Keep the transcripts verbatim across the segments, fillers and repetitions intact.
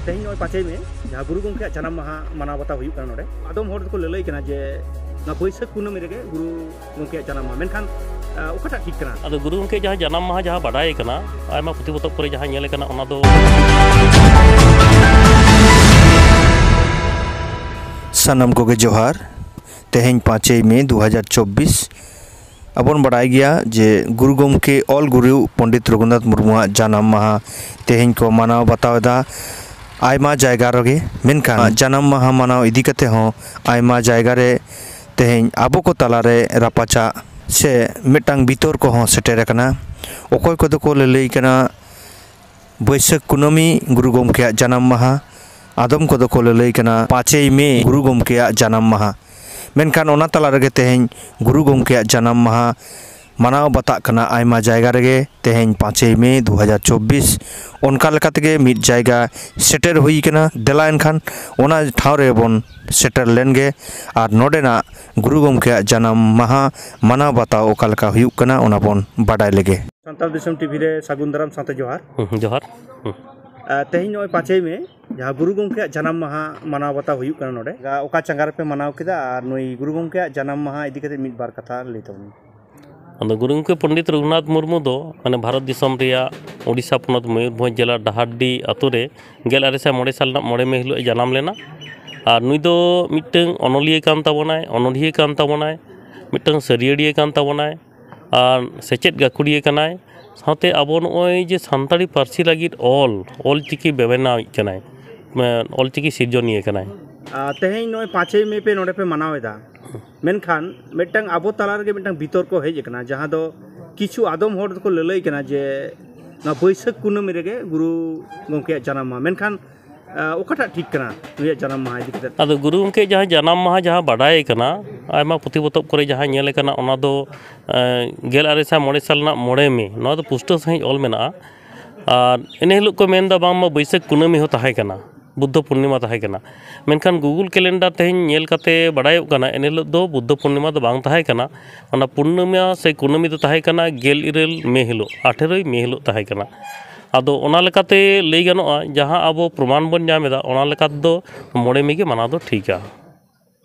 ᱛᱮᱦᱮᱧ ᱱᱚᱜᱼᱚᱭ ᱯᱟᱸᱪᱮᱭ ᱢᱮ, ᱡᱟᱦᱟᱸ ᱜᱩᱨᱩ ᱜᱚᱢᱠᱮᱭᱟᱜ ᱡᱟᱱᱟᱢ ᱢᱟᱦᱟ ᱢᱟᱱᱟᱣ ᱵᱟᱛᱟᱣ ᱦᱩᱭᱩᱜ ᱠᱟᱱᱟ ᱱᱚᱰᱮ, ᱟᱫᱚᱢ ᱦᱚᱲ ᱫᱚᱠᱚ ᱞᱟᱹᱞᱟᱹᱭ ᱠᱟᱱᱟ ᱡᱮ ᱱᱚᱣᱟ ᱵᱟᱹᱭᱥᱟᱹᱠᱷ ᱠᱩᱱᱟᱹᱢᱤ ᱨᱮᱜᱮ ᱜᱩᱨᱩ ᱜᱚᱢᱠᱮᱭᱟᱜ ᱡᱟᱱᱟᱢ ᱢᱟᱦᱟ, ᱢᱮᱱᱠᱷᱟᱱ ᱟᱸ, ᱚᱠᱟᱴᱟᱜ ᱴᱷᱤᱠ ᱠᱟᱱᱟ? ᱟᱫᱚ ᱜᱩᱨᱩ ᱜᱚᱢᱠᱮᱭᱟᱜ ᱡᱟᱦᱟᱸ ᱡᱟᱱᱟᱢ ᱢᱟᱦᱟ ᱡᱟᱦᱟᱸ ᱵᱟᱰᱟᱭ ᱠᱟᱱᱟ, ᱟᱭᱢᱟ ᱯᱩᱛᱷᱤ ᱯᱚᱛᱚᱵ ᱠᱚᱨᱮ ᱡᱟᱦᱟᱸ ᱧᱮᱞ ᱠᱟᱱᱟ, ᱚᱱᱟ ᱫᱚ ᱥᱟᱱᱟᱢ ᱠᱚᱜᱮ ᱡᱚᱦᱟᱨ᱾ ᱛᱮᱦᱮᱧ ᱯᱟᱸᱪᱮᱭ ᱢᱮ ᱫᱩ ᱦᱟᱡᱟᱨ ᱪᱚᱵᱵᱤᱥ᱾ ᱟᱵᱚᱱ ᱵᱟᱰᱟᱭ ᱜᱮᱭᱟ ᱡᱮ ᱜᱩᱨᱩ ᱜᱚᱢᱠᱮ ᱚᱞ ᱜᱩᱨᱩ ᱯᱚᱱᱰᱤᱛ ᱨᱚᱜᱷᱩᱱᱟᱛᱷ ᱢᱩᱨᱢᱩᱣᱟᱜ ᱡᱟᱱᱟᱢ ᱢᱟᱦᱟ ᱛᱮᱦᱮᱧ ᱠᱚ ᱢᱟᱱᱟᱣ ᱵᱟᱛᱟᱣ ᱮᱫᱟ ᱟᱭᱢᱟ ᱡᱟᱭᱜᱟ ᱨᱮᱜᱮ᱾ ᱢᱮᱱᱠᱷᱟᱱ ᱡᱟᱱᱟᱢ ᱢᱟᱦᱟ ᱢᱟᱱᱟᱣ ᱤᱫᱤ ᱠᱟᱛᱮ ᱦᱚᱸ ᱟᱭᱢᱟ ᱡᱟᱭᱜᱟ ᱨᱮ ᱛᱮᱦᱮᱧ ᱟᱵᱚ ᱠᱚ ᱛᱟᱞᱟᱨᱮ ᱨᱟᱯᱟᱪᱟᱜ ᱥᱮ ᱢᱤᱫᱴᱟᱝ ᱵᱤᱛᱚᱨᱠᱚ ᱦᱚᱸ ᱥᱮᱴᱮᱨ ᱟᱠᱟᱱᱟ᱾ ᱚᱠᱚᱭ ᱠᱚᱫᱚ ᱠᱚ ᱞᱟᱹᱞᱟᱹᱭ ᱠᱟᱱᱟ ᱵᱟᱹᱭᱥᱟᱹᱠᱷ ᱠᱩᱱᱟᱹᱢᱤ ᱜᱩᱨᱩ ᱜᱚᱢᱠᱮᱭᱟᱜ ᱡᱟᱱᱟᱢ ᱢᱟᱦᱟ, ᱟᱫᱚᱢ ᱠᱚᱫᱚ ᱠᱚ ᱞᱟᱹᱞᱟᱹᱭ ᱠᱟᱱᱟ ᱯᱟᱸᱪᱮᱭ ᱢᱮ ᱜᱩᱨᱩ ᱜᱚᱢᱠᱮᱭᱟᱜ ᱡᱟᱱᱟᱢ ᱢᱟᱦᱟ᱾ ᱢᱮᱱᱠᱷᱟᱱ ᱚᱱᱟ ᱛᱟᱞᱟ ᱨᱮᱜᱮ ᱛᱮᱦᱮᱧ ᱜᱩᱨᱩ ᱜᱚᱢᱠᱮᱭᱟᱜ ᱡᱟᱱᱟᱢ ᱢᱟᱦᱟ ᱢᱟᱱᱟᱣ ᱵᱟᱛᱟᱜ ᱠᱟᱱᱟ ᱟᱭᱢᱟ ᱡᱟᱭᱜᱟ ᱨᱮᱜᱮ᱾ ᱛᱮᱦᱮᱧ ᱯᱟᱸᱪᱮᱭ ᱢᱮ ᱫᱩ ᱦᱟᱡᱟᱨ ᱪᱚᱵᱵᱤᱥ, ᱚᱱᱠᱟ ᱞᱮᱠᱟ ᱛᱮᱜᱮ ᱢᱤᱫ ᱡᱟᱭᱜᱟ ᱥᱮᱴᱮᱨ ᱦᱩᱭ ᱠᱟᱱᱟ᱾ ᱫᱮᱞᱟ ᱮᱱᱠᱷᱟᱱ ᱚᱱᱟ ᱴᱷᱟᱶ ᱨᱮᱵᱚᱱ ᱥᱮᱴᱮᱨ ᱞᱮᱱ ᱜᱮ ᱟᱨ ᱱᱚᱰᱮᱱᱟᱜ ᱜᱩᱨᱩ ᱜᱚᱢᱠᱮᱭᱟᱜ ᱡᱟᱱᱟᱢ ᱢᱟᱦᱟ ᱢᱟᱱᱟᱣ ᱵᱟᱛᱟᱣ ᱚᱠᱟ ᱞᱮᱠᱟ ᱦᱩᱭᱩᱜ ᱠᱟᱱᱟ, ᱚᱱᱟ ᱵᱚᱱ ᱵᱟᱰᱟᱭ ᱞᱮᱜᱮ᱾ ᱥᱟᱱᱛᱟᱲ ᱫᱤᱥᱚᱢ ᱴᱤᱵᱷᱤ ᱨᱮ ᱥᱟᱹᱜᱩᱱ ᱫᱟᱨᱟᱢ ᱥᱟᱶᱛᱮ ᱡᱚᱦᱟᱨ᱾ ᱦᱩᱸ, ᱡᱚᱦᱟᱨ᱾ ᱦᱩᱸ᱾ ᱟᱨ ᱛᱮᱦᱮᱧ ᱱᱚᱜᱼᱚᱭ ᱯᱟᱸᱪᱮᱭ ᱢᱮ, ᱡᱟᱦᱟᱸ ᱜᱩᱨᱩ ᱜᱚᱢᱠᱮᱭᱟᱜ ᱡᱟᱱᱟᱢ ᱢᱟᱦᱟ ᱢᱟᱱᱟᱣ ᱵᱟᱛᱟᱣ ᱦᱩᱭᱩᱜ ᱠᱟᱱᱟ ᱱᱚᱰᱮ, ᱚᱠᱟ ᱪᱟᱸᱜᱟ ᱨᱮᱯᱮ ᱢᱟᱱᱟᱣ ᱠᱮᱫᱟ ᱟᱨ ᱱᱩᱭ ᱜᱩᱨᱩ ᱜᱚᱢᱠᱮᱭᱟᱜ ᱡᱟᱱᱟᱢ ᱢᱟᱦᱟ ᱤᱫᱤ ᱠᱟᱛᱮ ᱢᱤᱫ ᱵᱟᱨ ᱠᱟᱛᱷᱟ ᱞᱟᱹᱭ ᱛᱟᱵᱚᱱ ᱢᱮ᱾ ᱟᱫᱚ ᱜᱩᱨᱩ ᱜᱚᱢᱠᱮ ᱯᱚᱱᱰᱤᱛ ᱨᱚᱜᱷᱩᱱᱟᱛᱷ ᱢᱩᱨᱢᱩ ᱫᱚ ᱢᱟᱱᱮ ᱵᱷᱟᱨᱚᱛ ᱫᱤᱥᱚᱢ ᱨᱮᱭᱟᱜ ᱳᱰᱤᱥᱟ ᱯᱚᱱᱚᱛ ᱢᱚᱭᱩᱨᱵᱷᱚᱸᱡᱽ ᱡᱮᱞᱟ ᱰᱟᱦᱟᱨᱰᱤ ᱟᱛᱳ ᱨᱮ ᱜᱮᱞ ᱟᱨᱮ ᱥᱟᱭ ᱢᱚᱬᱮ ᱥᱟᱞ ᱨᱮᱱᱟᱜ ᱢᱚᱬᱮ ᱢᱮ ᱦᱤᱞᱳᱜ ᱮ ᱡᱟᱱᱟᱢ ᱞᱮᱱᱟ᱾ ᱟᱨ ᱱᱩᱭ ᱫᱚ ᱢᱤᱫᱴᱟᱝ ᱚᱱᱚᱞᱤᱭᱟᱹ ᱠᱟᱱ ᱛᱟᱵᱚᱱᱟᱭ, ᱚᱱᱚᱬᱦᱤᱭᱟᱹ ᱠᱟᱱ ᱛᱟᱵᱚᱱᱟᱭ, ᱢᱤᱫᱴᱟᱝ ᱥᱟᱹᱨᱤᱭᱟᱹᱲᱤᱭᱟᱹ ᱠᱟᱱ ᱛᱟᱵᱚᱱᱟᱭ, ᱟᱨ ᱥᱮᱪᱮᱫ ᱜᱟᱹᱠᱷᱩᱲᱤᱭᱟᱹ ᱠᱟᱱᱟᱭ᱾ ᱥᱟᱶᱛᱮ ᱟᱵᱚ ᱱᱚᱜᱼᱚᱭ ᱡᱮ ᱥᱟᱱᱛᱟᱲᱤ ᱯᱟᱹᱨᱥᱤ ᱞᱟᱹᱜᱤᱫ ᱚᱞ, ᱚᱞ ᱪᱤᱠᱤ ᱵᱮᱱᱟᱣᱤᱡ ᱠᱟᱱᱟᱭ, ᱢᱟᱱᱮ ᱚᱞ ᱪᱤᱠᱤ ᱥᱤᱨᱡᱚᱱᱤᱭᱟᱹ ᱠᱟᱱᱟᱭ᱾ ᱟᱨ ᱛᱮᱦᱮᱧ ᱱᱚᱜᱼᱚᱭ ᱯᱟᱸᱪᱮᱭ ᱢᱮ ᱯᱮ ᱱᱚᱰᱮ ᱯᱮ ᱢᱟᱱᱟᱣ ᱮᱫᱟ, ᱢᱮᱱᱠᱷᱟᱱ ᱢᱤᱫᱴᱟᱝ ᱟᱵᱚ ᱛᱟᱞᱟ ᱨᱮᱜᱮ ᱢᱤᱫᱴᱟᱝ ᱵᱤᱛᱚᱨᱠᱚ ᱦᱮᱡ ᱟᱠᱟᱱᱟ, ᱡᱟᱦᱟᱸ ᱫᱚ ᱠᱤᱪᱷᱩ ᱟᱫᱚᱢ ᱦᱚᱲ ᱫᱚᱠᱚ ᱞᱟᱹᱞᱟᱹᱭ ᱠᱟᱱᱟ ᱡᱮ ᱱᱚᱣᱟ ᱵᱟᱹᱭᱥᱟᱹᱠᱷ ᱠᱩᱱᱟᱹᱢᱤ ᱨᱮᱜᱮ ᱜᱩᱨᱩ ᱜᱚᱢᱠᱮᱭᱟᱜ ᱡᱟᱱᱟᱢ ᱢᱟᱦᱟ, ᱢᱮᱱᱠᱷᱟᱱ ᱟᱸ, ᱚᱠᱟᱴᱟᱜ ᱴᱷᱤᱠ ᱠᱟᱱᱟ ᱱᱩᱭᱟᱜ ᱡᱟᱱᱟᱢ ᱢᱟᱦᱟ ᱤᱫᱤ ᱠᱟᱛᱮ? ᱟᱫᱚ ᱜᱩᱨᱩ ᱜᱚᱢᱠᱮᱭᱟᱜ ᱡᱟᱦᱟᱸ ᱡᱟᱱᱟᱢ ᱢᱟᱦᱟ ᱡᱟᱦᱟᱸ ᱵᱟᱰᱟᱭ ᱠᱟᱱᱟ, ᱟᱭᱢᱟ ᱯᱩᱛᱷᱤ ᱯᱚᱛᱚᱵ ᱠᱚᱨᱮ ᱡᱟᱦᱟᱸ ᱧᱮᱞ ᱠᱟᱱᱟ, ᱚᱱᱟ ᱫᱚ, ᱮᱸ, ᱜᱮᱞ ᱟᱨᱮ ᱥᱟᱭ ᱢᱚᱬᱮ ᱥᱟᱞ ᱨᱮᱱᱟᱜ ᱢᱚᱬᱮ ᱢᱮ, ᱱᱚᱣᱟ ᱫᱚ ᱯᱩᱥᱴᱟᱹᱣ ᱥᱟᱺᱦᱤᱡ ᱚᱞ ᱢᱮᱱᱟᱜᱼᱟ᱾ ᱟᱨ ᱤᱱᱟᱹ ᱦᱤᱞᱳᱜ ᱠᱚ ᱢᱮᱱᱫᱟ ᱵᱟᱝᱢᱟ ᱵᱟᱹᱭᱥᱟᱹᱠᱷ ᱠᱩᱱᱟᱹᱢᱤ ᱦᱚᱸ ᱛᱟᱦᱮᱸ ᱠᱟᱱᱟ, ᱵᱩᱫᱽᱫᱷᱚ ᱯᱩᱨᱱᱤᱢᱟ ᱛᱟᱦᱮᱸ ᱠᱟᱱᱟ᱾ ᱢᱮᱱᱠᱷᱟᱱ Google Calendar ᱛᱮᱦᱮᱧ ᱧᱮᱞ ᱠᱟᱛᱮ ᱵᱟᱰᱟᱭᱚᱜ ᱠᱟᱱᱟ, ᱮᱱ ᱦᱤᱞᱳᱜ ᱫᱚ ᱵᱩᱫᱽᱫᱷᱚ ᱯᱩᱨᱱᱤᱢᱟ ᱫᱚ ᱵᱟᱝ ᱛᱟᱦᱮᱸ ᱠᱟᱱᱟ᱾ ᱚᱱᱟ ᱯᱩᱨᱱᱤᱢᱟ ᱥᱮ ᱠᱩᱱᱟᱹᱢᱤ ᱫᱚ ᱛᱟᱦᱮᱸ ᱠᱟᱱᱟ ᱜᱮᱞ ᱤᱨᱟᱹᱞ ᱢᱮ ᱦᱤᱞᱳᱜ, ᱟᱴᱷᱮᱨᱚᱭ ᱢᱮ ᱦᱤᱞᱳᱜ ᱛᱟᱦᱮᱸ ᱠᱟᱱᱟ᱾ ᱟᱫᱚ ᱚᱱᱟ ᱞᱮᱠᱟᱛᱮ ᱞᱟᱹᱭ ᱜᱟᱱᱚᱜᱼᱟ, ᱡᱟᱦᱟᱸ ᱟᱵᱚ ᱯᱨᱚᱢᱟᱱ ᱵᱚᱱ ᱧᱟᱢ ᱮᱫᱟ, ᱚᱱᱟ ᱞᱮᱠᱟ ᱛᱮᱫᱚ ᱢᱚᱬᱮ ᱢᱮ ᱜᱮ ᱢᱟᱱᱟᱣ ᱫᱚ ᱴᱷᱤᱠᱟ᱾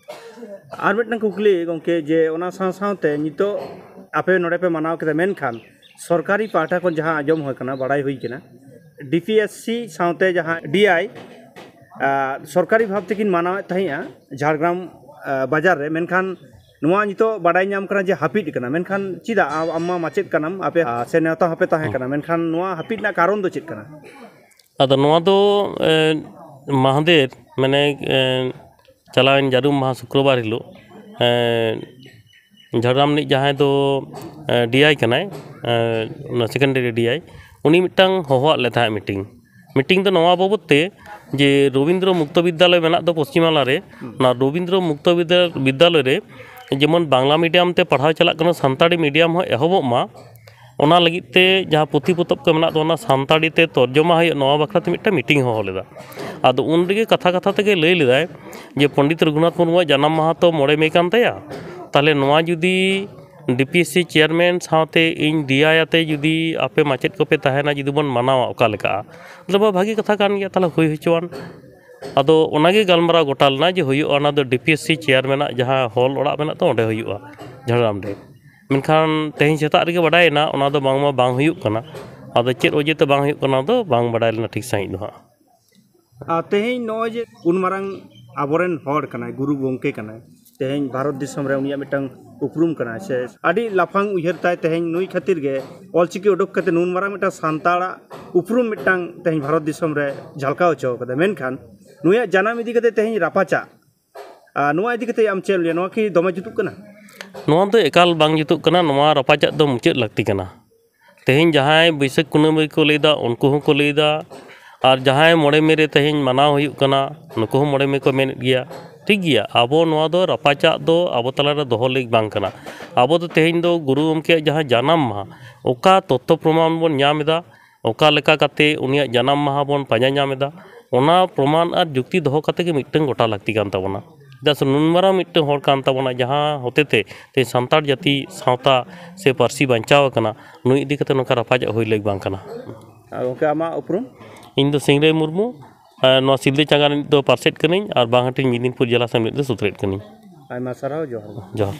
ᱟᱨ ᱢᱤᱫᱴᱟᱝ ᱠᱩᱠᱞᱤ ᱜᱚᱢᱠᱮ, ᱡᱮ ᱚᱱᱟ ᱥᱟᱶ ᱥᱟᱶᱛᱮ ᱱᱤᱛᱚᱜ ᱟᱯᱮ ᱱᱚᱰᱮ ᱯᱮ ᱢᱟᱱᱟᱣ ᱠᱮᱫᱟ, ᱢᱮᱱᱠᱷᱟᱱ ᱥᱚᱨᱠᱟᱨᱤ ᱯᱟᱦᱴᱟ ᱠᱷᱚᱱ ᱡᱟᱦᱟᱸ ᱟᱸᱡᱚᱢ ᱦᱩᱭ ᱠᱟᱱᱟ, ᱵᱟᱲᱟᱭ ᱦᱩᱭ ᱠᱟᱱᱟ, ᱰᱤ ᱯᱤ ᱮᱥ ᱥᱤ ᱥᱟᱶᱛᱮ ᱡᱟᱦᱟᱸ ᱰᱤ ᱟᱭ, ᱟᱨ ᱥᱚᱨᱠᱟᱨᱤ ᱵᱷᱟᱵᱽ ᱛᱮᱠᱤᱱ ᱢᱟᱱᱟᱣᱮᱫ ᱛᱟᱦᱮᱸᱜᱼᱟ ᱡᱷᱟᱲᱜᱨᱟᱢ, ᱟᱨ ᱵᱟᱡᱟᱨ ᱨᱮ, ᱢᱮᱱᱠᱷᱟᱱ ᱱᱚᱣᱟ ᱱᱤᱛᱚᱜ ᱵᱟᱰᱟᱭ ᱧᱟᱢ ᱠᱟᱱᱟ ᱡᱮ ᱦᱟᱹᱯᱤᱫ ᱠᱟᱱᱟ, ᱢᱮᱱᱠᱷᱟᱱ ᱪᱮᱫᱟᱜ? ᱟᱢ, ᱟᱢ ᱢᱟ ᱢᱟᱪᱮᱫ ᱠᱟᱱᱟᱢ, ᱟᱯᱮ, ᱟᱨ ᱥᱮ ᱱᱮᱣᱛᱟ ᱦᱚᱸᱯᱮ ᱛᱟᱦᱮᱸ ᱠᱟᱱᱟ, ᱢᱮᱱᱠᱷᱟᱱ ᱱᱚᱣᱟ ᱦᱟᱹᱯᱤᱫ ᱨᱮᱱᱟᱜ ᱠᱟᱨᱚᱱ ᱫᱚ ᱪᱮᱫ ᱠᱟᱱᱟ? ᱟᱫᱚ ᱱᱚᱣᱟ ᱫᱚ, ᱮ, ᱢᱟᱦᱫᱮᱨ, ᱢᱟᱱᱮ, ᱮ, ᱪᱟᱞᱟᱣᱮᱱ ᱡᱟᱹᱨᱩᱢ ᱢᱟᱦᱟ ᱥᱩᱠᱨᱚᱵᱟᱨ ᱦᱤᱞᱳᱜ, ᱮ, ᱡᱷᱟᱲᱜᱨᱟᱢ ᱨᱤᱱᱤᱡ ᱡᱟᱦᱟᱸᱭ ᱫᱚ, ᱮ, ᱰᱤ ᱟᱭ ᱠᱟᱱᱟᱭ, ᱮ, ᱚᱱᱟ ᱥᱮᱠᱮᱱᱰᱟᱨᱤ ᱰᱤ ᱟᱭ, ᱩᱱᱤ ᱢᱤᱫᱴᱟᱝ ᱦᱚᱦᱚᱣᱟᱫ ᱞᱮ ᱛᱟᱦᱮᱸᱫ ᱢᱤᱴᱤᱝ᱾ ᱢᱤᱴᱤᱝ ᱫᱚ ᱱᱚᱣᱟ ᱵᱟᱵᱚᱫ ᱛᱮ ᱡᱮ ᱨᱚᱵᱤᱱᱫᱨᱚ ᱢᱩᱠᱛᱚ ᱵᱤᱫᱽᱫᱟᱞᱚᱭ ᱢᱮᱱᱟᱜ ᱫᱚ ᱯᱚᱥᱪᱤᱢ ᱵᱟᱝᱞᱟ ᱨᱮ, ᱚᱱᱟ ᱨᱚᱵᱤᱱᱫᱨᱚ ᱢᱩᱠᱛᱚ ᱵᱤᱫᱽᱫᱟ-, ᱵᱤᱫᱽᱫᱟᱞᱚᱭ ᱨᱮ ᱡᱮᱢᱚᱱ ᱵᱟᱝᱞᱟ ᱢᱤᱰᱤᱭᱟᱢ ᱛᱮ ᱯᱟᱲᱦᱟᱣ ᱪᱟᱞᱟᱜ ᱠᱟᱱᱟ, ᱥᱟᱱᱛᱟᱲᱤ ᱢᱤᱰᱤᱭᱟᱢ ᱦᱚᱸ ᱮᱦᱚᱵᱚᱜ ᱢᱟ, ᱚᱱᱟ ᱞᱟᱹᱜᱤᱫ ᱛᱮ ᱡᱟᱦᱟᱸ ᱯᱩᱛᱷᱤ ᱯᱚᱛᱚᱵ ᱠᱚ ᱢᱮᱱᱟᱜ ᱫᱚ, ᱚᱱᱟ ᱥᱟᱱᱛᱟᱲᱤ ᱛᱮ ᱛᱚᱨᱡᱚᱢᱟ ᱦᱩᱭᱩᱜ, ᱱᱚᱣᱟ ᱵᱟᱠᱷᱨᱟ ᱛᱮ ᱢᱤᱫᱴᱟᱝ ᱢᱤᱴᱤᱝ ᱦᱚᱦᱚ ᱞᱮᱫᱟ᱾ ᱟᱫᱚ ᱩᱱ ᱨᱮᱜᱮ ᱠᱟᱛᱷᱟ ᱠᱟᱛᱷᱟ ᱛᱮᱜᱮ ᱞᱟᱹᱭ ᱞᱮᱫᱟᱭ ᱡᱮ ᱯᱚᱱᱰᱤᱛ ᱨᱚᱜᱷᱩᱱᱟᱛᱷ ᱢᱩᱨᱢᱩᱣᱟᱜ ᱡᱟᱱᱟᱢ ᱢᱟᱦᱟ ᱛᱚ ᱢᱚᱬᱮ ᱢᱮ ᱠᱟᱱ ᱛᱟᱭᱟ, ᱛᱟᱦᱚᱞᱮ ᱱᱚᱣᱟ ᱡᱩᱫᱤ D P S C chairman ᱥᱟᱶᱛᱮ ᱤᱧ ᱰᱤ ᱟᱭ ᱟᱛᱮ ᱡᱩᱫᱤ ᱟᱯᱮ ᱢᱟᱪᱮᱫ ᱠᱚᱯᱮ ᱛᱟᱦᱮᱱᱟ, ᱡᱩᱫᱤ ᱵᱚᱱ ᱢᱟᱱᱟᱣᱟ, ᱚᱠᱟ ᱞᱮᱠᱟᱜᱼᱟ? ᱟᱫᱚ ᱵᱟᱵᱟ, ᱵᱷᱟᱹᱜᱤ ᱠᱟᱛᱷᱟ ᱠᱟᱱ ᱜᱮᱭᱟ, ᱛᱟᱦᱚᱞᱮ ᱦᱩᱭ ᱦᱚᱪᱚᱣᱟᱱ᱾ ᱟᱫᱚ ᱚᱱᱟᱜᱮ ᱜᱟᱞᱢᱟᱨᱟᱣ ᱜᱚᱴᱟ ᱞᱮᱱᱟ ᱡᱮ ᱦᱩᱭᱩᱜᱼᱟ, ᱚᱱᱟ ᱫᱚ ᱰᱤ ᱯᱤ ᱮᱥ ᱥᱤ ᱪᱮᱭᱟᱨᱢᱮᱱᱟᱜ ᱡᱟᱦᱟᱸ ᱦᱚᱞ ᱚᱲᱟᱜ ᱢᱮᱱᱟᱜ ᱫᱚ, ᱚᱸᱰᱮ ᱦᱩᱭᱩᱜᱼᱟ, ᱡᱷᱟᱲᱜᱨᱟᱢ ᱨᱮ᱾ ᱢᱮᱱᱠᱷᱟᱱ ᱛᱮᱦᱮᱧ ᱥᱮᱛᱟᱜ ᱨᱮᱜᱮ ᱵᱟᱰᱟᱭᱮᱱᱟ, ᱚᱱᱟ ᱫᱚ ᱵᱟᱝᱢᱟ ᱵᱟᱝ ᱦᱩᱭᱩᱜ ᱠᱟᱱᱟ᱾ ᱟᱫᱚ ᱪᱮᱫ ᱚᱡᱮ ᱛᱮ ᱵᱟᱝ ᱦᱩᱭᱩᱜ ᱠᱟᱱᱟ, ᱚᱱᱟ ᱫᱚ ᱵᱟᱝ ᱵᱟᱰᱟᱭ ᱞᱮᱱᱟ ᱴᱷᱤᱠ ᱥᱟᱺᱦᱤᱡ ᱫᱚ ᱦᱟᱸᱜ᱾ ᱟᱨ ᱛᱮᱦᱮᱧ ᱱᱚᱜᱼᱚᱭ ᱡᱮ ᱩᱱ ᱢᱟᱨᱟᱝ ᱟᱵᱚᱨᱮᱱ ᱦᱚᱲ ᱠᱟᱱᱟᱭ, ᱜᱩᱨᱩ ᱜᱚᱢᱠᱮ ᱠᱟᱱᱟᱭ, ᱛᱮᱦᱮᱧ ᱵᱷᱟᱨᱚᱛ ᱫᱤᱥᱚᱢ ᱨᱮ ᱩᱱᱤᱭᱟᱜ ᱢᱤᱫᱴᱟᱝ ᱩᱯᱨᱩᱢ ᱠᱟᱱᱟ, ᱥᱮ ᱟᱹᱰᱤ ᱞᱟᱯᱷᱟᱝ ᱩᱭᱦᱟᱹᱨ ᱛᱟᱭ, ᱛᱮᱦᱮᱧ ᱱᱩᱭ ᱠᱷᱟᱹᱛᱤᱨ ᱜᱮ ᱚᱞᱪᱤᱠᱤ ᱩᱰᱩᱠ ᱠᱟᱛᱮ ᱱᱩᱱ ᱢᱟᱨᱟᱝ ᱢᱤᱫᱴᱟᱝ ᱥᱟᱱᱛᱟᱲᱟᱜ ᱩᱯᱨᱩᱢ ᱢᱤᱫᱴᱟᱝ ᱛᱮᱦᱮᱧ ᱵᱷᱟᱨᱚᱛ ᱫᱤᱥᱚᱢ ᱨᱮ ᱡᱷᱟᱞᱠᱟᱣ ᱦᱚᱪᱚ ᱠᱟᱫᱟ᱾ ᱢᱮᱱᱠᱷᱟᱱ ᱱᱩᱭᱟᱜ ᱡᱟᱱᱟᱢ ᱤᱫᱤ ᱠᱟᱛᱮ ᱛᱮᱦᱮᱧ ᱨᱟᱯᱟᱪᱟᱜ, ᱟᱨ ᱱᱚᱣᱟ ᱤᱫᱤ ᱠᱟᱛᱮ ᱟᱢ ᱪᱮᱫ ᱮᱢ ᱞᱟᱹᱭᱟ? ᱱᱚᱣᱟ ᱠᱤ ᱫᱚᱢᱮ ᱡᱩᱛᱩᱜ ᱠᱟᱱᱟ? ᱱᱚᱣᱟ ᱫᱚ ᱮᱠᱟᱞ ᱵᱟᱝ ᱡᱩᱛᱩᱜ ᱠᱟᱱᱟ᱾ ᱱᱚᱣᱟ ᱨᱟᱯᱟᱪᱟᱜ ᱫᱚ ᱢᱩᱪᱟᱹᱫ ᱞᱟᱹᱠᱛᱤ ᱠᱟᱱᱟ᱾ ᱛᱮᱦᱮᱧ ᱡᱟᱦᱟᱸᱭ ᱵᱟᱹᱭᱥᱟᱹᱠᱷ ᱠᱩᱱᱟᱹᱢᱤ ᱠᱚ ᱞᱟᱹᱭᱫᱟ, ᱩᱱᱠᱩ ᱦᱚᱸᱠᱚ ᱞᱟᱹᱭᱫᱟ, ᱟᱨ ᱡᱟᱦᱟᱸᱭ ᱢᱚᱬᱮ ᱢᱮ ᱨᱮ ᱛᱮᱦᱮᱧ ᱢᱟᱱᱟᱣ ᱦᱩᱭᱩᱜ ᱠᱟᱱᱟ, ᱱᱩᱠᱩ ᱦᱚᱸ ᱢᱚᱬᱮ ᱢᱮ ᱠᱚ ᱢᱮᱱᱮᱫ ᱜᱮᱭᱟ᱾ ᱴᱷᱤᱠ ᱜᱮᱭᱟ, ᱟᱵᱚ ᱱᱚᱣᱟ ᱫᱚ ᱨᱟᱯᱟᱪᱟᱜ ᱫᱚ ᱟᱵᱚ ᱛᱟᱞᱟᱨᱮ ᱫᱚᱦᱚ ᱞᱟᱹᱜᱤᱫ ᱵᱟᱝ ᱠᱟᱱᱟ᱾ ᱟᱵᱚ ᱫᱚ ᱛᱮᱦᱮᱧ ᱫᱚ ᱜᱩᱨᱩ ᱜᱚᱢᱠᱮᱭᱟᱜ ᱡᱟᱦᱟᱸ ᱡᱟᱱᱟᱢ ᱢᱟᱦᱟ, ᱚᱠᱟ ᱛᱚᱛᱛᱷᱚ ᱯᱨᱚᱢᱟᱱ ᱵᱚᱱ ᱧᱟᱢ ᱮᱫᱟ, ᱚᱠᱟ ᱞᱮᱠᱟ ᱠᱟᱛᱮ ᱩᱱᱤᱭᱟᱜ ᱡᱟᱱᱟᱢ ᱢᱟᱦᱟ ᱵᱚᱱ ᱯᱟᱸᱡᱟ ᱧᱟᱢ ᱮᱫᱟ, ᱚᱱᱟ ᱯᱨᱚᱢᱟᱱ ᱟᱨ ᱡᱩᱠᱛᱤ ᱫᱚᱦᱚ ᱠᱟᱛᱮ ᱜᱮ ᱢᱤᱫᱴᱟᱝ ᱜᱚᱴᱟ ᱞᱟᱹᱠᱛᱤ ᱠᱟᱱ ᱛᱟᱵᱚᱱᱟ᱾ ᱪᱮᱫᱟᱜ ᱥᱮ ᱱᱩᱱ ᱢᱟᱨᱟᱝ ᱢᱤᱫᱴᱟᱝ ᱦᱚᱲ ᱠᱟᱱ ᱛᱟᱵᱚᱱᱟ, ᱡᱟᱦᱟᱸ ᱦᱚᱛᱮᱛᱮ ᱛᱮᱦᱮᱧ ᱥᱟᱱᱛᱟᱲ ᱡᱟᱹᱛᱤ, ᱥᱟᱶᱛᱟ ᱥᱮ ᱯᱟᱹᱨᱥᱤ ᱵᱟᱧᱪᱟᱣ ᱟᱠᱟᱱᱟ, ᱱᱩᱭ ᱤᱫᱤ ᱠᱟᱛᱮ ᱱᱚᱝᱠᱟ ᱨᱟᱯᱟᱪᱟᱜ ᱦᱩᱭ ᱞᱟᱹᱠ ᱵᱟᱝ ᱠᱟᱱᱟ᱾ ᱟᱨ ᱜᱚᱢᱠᱮ, ᱟᱢᱟᱜ ᱩᱯᱨᱩᱢ? ᱤᱧ ᱫᱚ ᱥᱤᱝᱨᱟᱹᱭ ᱢᱩᱨᱢᱩ, ᱟᱨ ᱱᱚᱣᱟ ᱥᱤᱞᱫᱟᱹ ᱪᱟᱸᱜᱟ ᱨᱤᱱᱤᱡ ᱫᱚ ᱯᱟᱨᱥᱮᱛ ᱠᱟᱹᱱᱟᱹᱧ ᱟᱨ ᱵᱟᱝᱦᱟᱴᱤᱧ ᱢᱮᱫᱽᱱᱤᱯᱩᱨ ᱡᱮᱞᱟ ᱥᱮᱢᱞᱮᱫ ᱨᱮ ᱥᱩᱛᱨᱮᱛ ᱠᱟᱹᱱᱟᱹᱧ᱾ ᱟᱭᱢᱟ ᱥᱟᱨᱦᱟᱣ, ᱡᱚᱦᱟᱨ ᱜᱮ᱾ ᱡᱚᱦᱟᱨ᱾